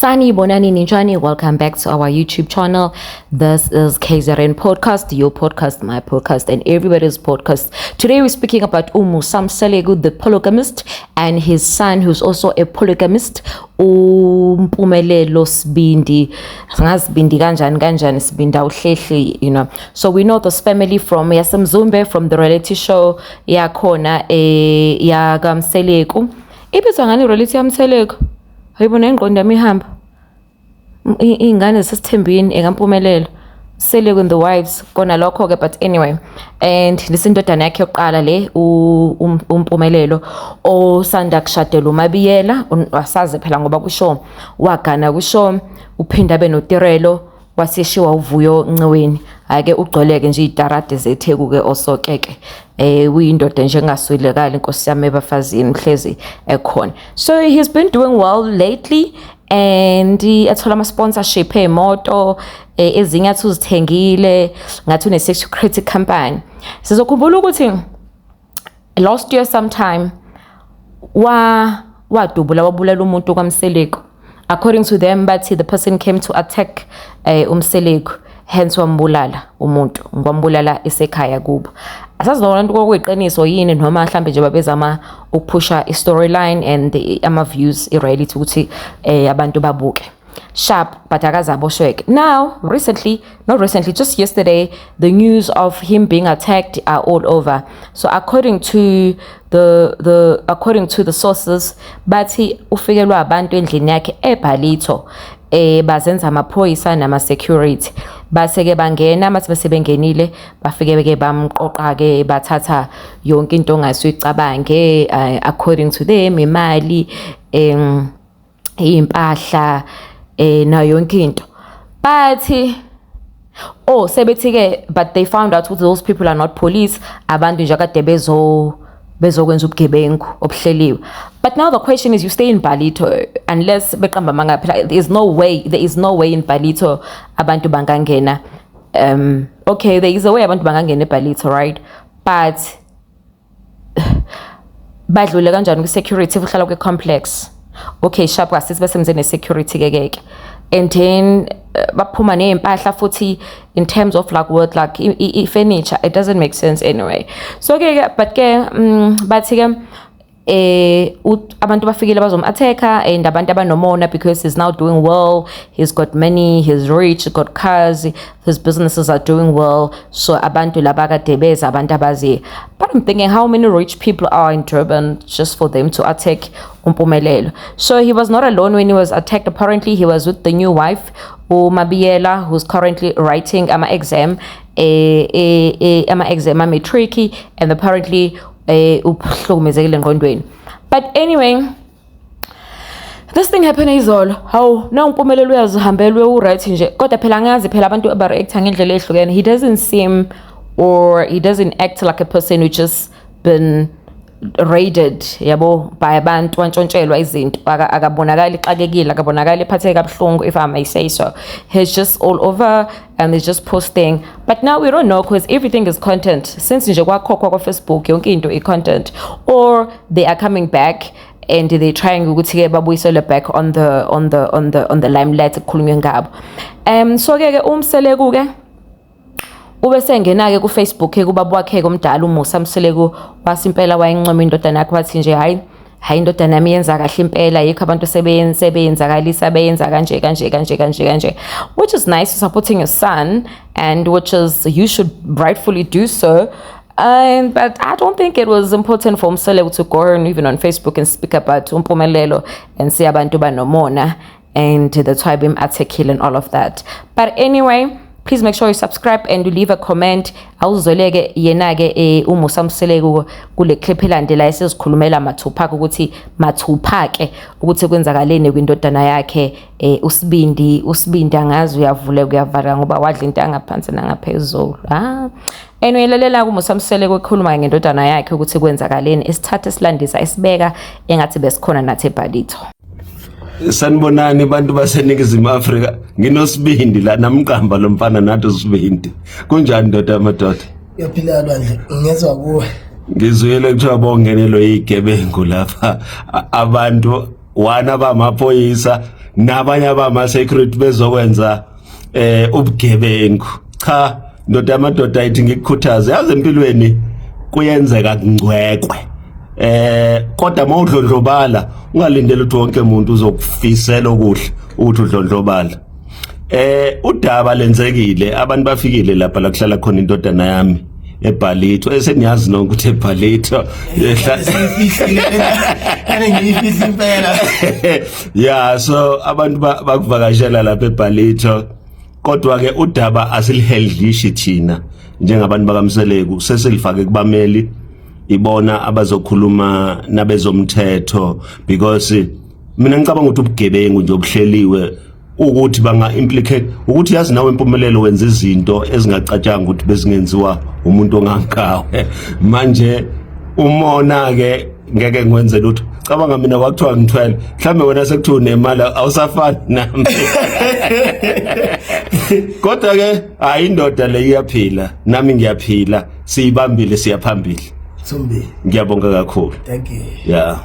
Sanibonani ninjani, welcome back to our YouTube channel. This is KZN Podcast, your podcast, my podcast, and everybody's podcast. Today we're speaking about uMusa Mseleku, the polygamist, and his son, who's also a polygamist, uMpumelelo Sibindi. Angazi kanjani kanjani Sibindi awuhlehli. So we know this family from yaseMzumbe, from the reality show yakhona yakaMseleku. Ibizwa ngani reality yaMseleku? Hayibo, nengqondo yami ihamba. Iy'ngane zisesithembini ekaMpumelelo. Seleku and the wives kona lokho ke, but anyway, and lesindodana yakhe yokuqala le uMpumelelo osanda kushadela uMabiyela, asazi phela ngoba kusho wagana, kusho uphinda abe noTirelo waseshiwa uVuyo Nciweni. Ake ugcweleke nje itarade zeTheku ke osokeke, uyindoda nje engaswelekali, inkosi yami, ebafazini mhlezi ekhona. So he's been doing well lately and ethola ama sponsorship emoto, ezinye athi uzithengile, ngathi une security company. Sizokhumbula ukuthi last year sometime wadubula wabulala umuntu kwaMseleku. According to them, bathi the person came to attack uMseleku, hence wambulala umuntu, ngwambulala esekhaya kubo. Asazi noma lento kwakuyiqiniso yini noma mhlambe nje babezama ukuphusha i-storyline and ama views, i-reality ukuthi abantu babuke sharp, but akaze aboshweke. Now recently, not recently, just yesterday, the news of him being attacked are all over. So according to the sources, bathi ufikelwa abantu endlini yakhe eBallito, bazenza amaphoyisa nama security, base ke bangena. Mathi bese bengenile, bafike ke bamqoqa ke, bathatha yonke into ongase uyicabange, according to them imali, iy'mpahla, nayo yonke into. Bathi oh, sebethi ke, but they found out ukuthi those people are not police, abantu nje akade bezokwenza ubugebengu obuhleliwe. But now the question is, you stay in Ballito, unless beqamba amanga phela, there is no way in Ballito abantu bangangena. Okay, there is a way abantu bangangena eBallito, right? But badlule kanjani kwi-security if uhlala kwi-complex? Okay, sharp, kasithi besenze ne-security ke ke, and then baphuma ney'mpahla futhi in terms of like what, like i-furniture, it doesn't make sense anyway. So ke ke, but ke bathi ke abantu bafikile bazom-attack-a and abantu abanomona because he's now doing well, he's got money, he's rich, he's got cars, his businesses are doing well. So abantu laba kade beza abantu abaziyo. But I'm thinking, how many rich people are in Durban just for them to attack uMpumelelo? So he was not alone when he was attacked. Apparently he was with the new wife, uMabiyela, who's currently writing ama-exam, ama-exam ama-matric, and apparently uhlukumezekile engqondweni. But anyway, this thing happened izolo. Hawu, na uMpumelelo uyazihambela, u-right nje, kodwa phela angazi phela, abantu aba-reacta ngendlela ehlukene. He doesn't seem or he doesn't act like a person who just been raided, yabo, by abantu, wantshontshelwa izinto. Akabonakali xakekile, akabonakali ephatheke kabuhlungu, if I may say so. He's just all over and he's just posting. But now we don't know, because everything is content since nje kwakhokhwa kwa-Facebook, yonke into i-content, or they are coming back and they trying ukuthi-ke babuyiselwe back on the limelight, kukhulunywe ngabo. So ke ke uMseleku-ke ube sengena-ke ku-Facebook kubaba wakhe omdala uMusa Mseleku, wasimpela wayincoma indodana yakhe, wathi nje, "Hhayi hayi, indodana yami yenza kahle impela, yikho abantu sebenzakalisa, beyenza kanje kanje kanje kanje kanje," which is nice, supporting your son, and which is you should rightfully do so. But I don't think it was important for Mseleku to go on even on Facebook and speak about uMpumelelo and say abantu banomona and that's why bem-attackile and all of that. But anyway, please make sure you subscribe and you leave a comment. Awuzoleke yena-ke uMusa Mseleku kule clip elandelayo, esizikhulumela mathupha-ke ukuthi mathupha-ke ukuthi kwenzakaleni kwindodana yakhe uSibindi. USibindi angazi uyavuleka uyavala ngoba wadla into angaphansi nangaphezulu. Ah, anyway, lalela kuMusa Mseleku ekhuluma ngendodana yakhe ukuthi kwenzakaleni, esithatha esilandisa esibeka engathi besikhona nathi eBallito. Sanibonani bantu baseNingizimu Afrika, nginosibindi la namqamba lo mfana nathi usibindi. Kunjani ndoda yamadoda? Uyaphila lwandle, ngezwa kuwe. Ngizwile kuthiwa bongenelwe igebengu lapha, abantu wana bamaphoyisa. Nabanye abama security bezokwenza ubugebengu. Cha, ndoda yamadoda, ithi ngikukhuthaze, yazi empilweni kuyenzeka kungcwekwe, kodwa mawudlondlobala ungalindeli ukuthi wonke umuntu uzokufisela okuhle ukuthi udlondlobala. Udaba lenzekile, abantu bafikile lapha la kuhlala khona indodana yami eBallito, eseniyazi nonke ukuthi eBallito. Ene ngiyifihla impela. Yeah, so abantu bakuvakashela lapha eBallito, kodwa ke udaba asilihandlishi thina njengabantu bakaMseleku, sesilifake kubameli, ibona abazokhuluma nabezomthetho, because mina ngicabanga ukuthi ubugebengu nje obuhleliwe ukuthi banga implicate ukuthi, yazi nawe impumelelo wenza izinto ezingacatshanga ukuthi bezingenziwa umuntu ongangawe. Manje umona ke ngeke ngwenze lutho. Cabanga mina kwakuthiwa ngithwele, mhlambe wena sekuthiwa unemali, awusafani nami. Kodwa ke hayi, indoda le iyaphila, nami ngiyaphila, siyibambile, siyaphambili. Thumbi. Ngiyabonga kakhulu. Thank you. Yeah.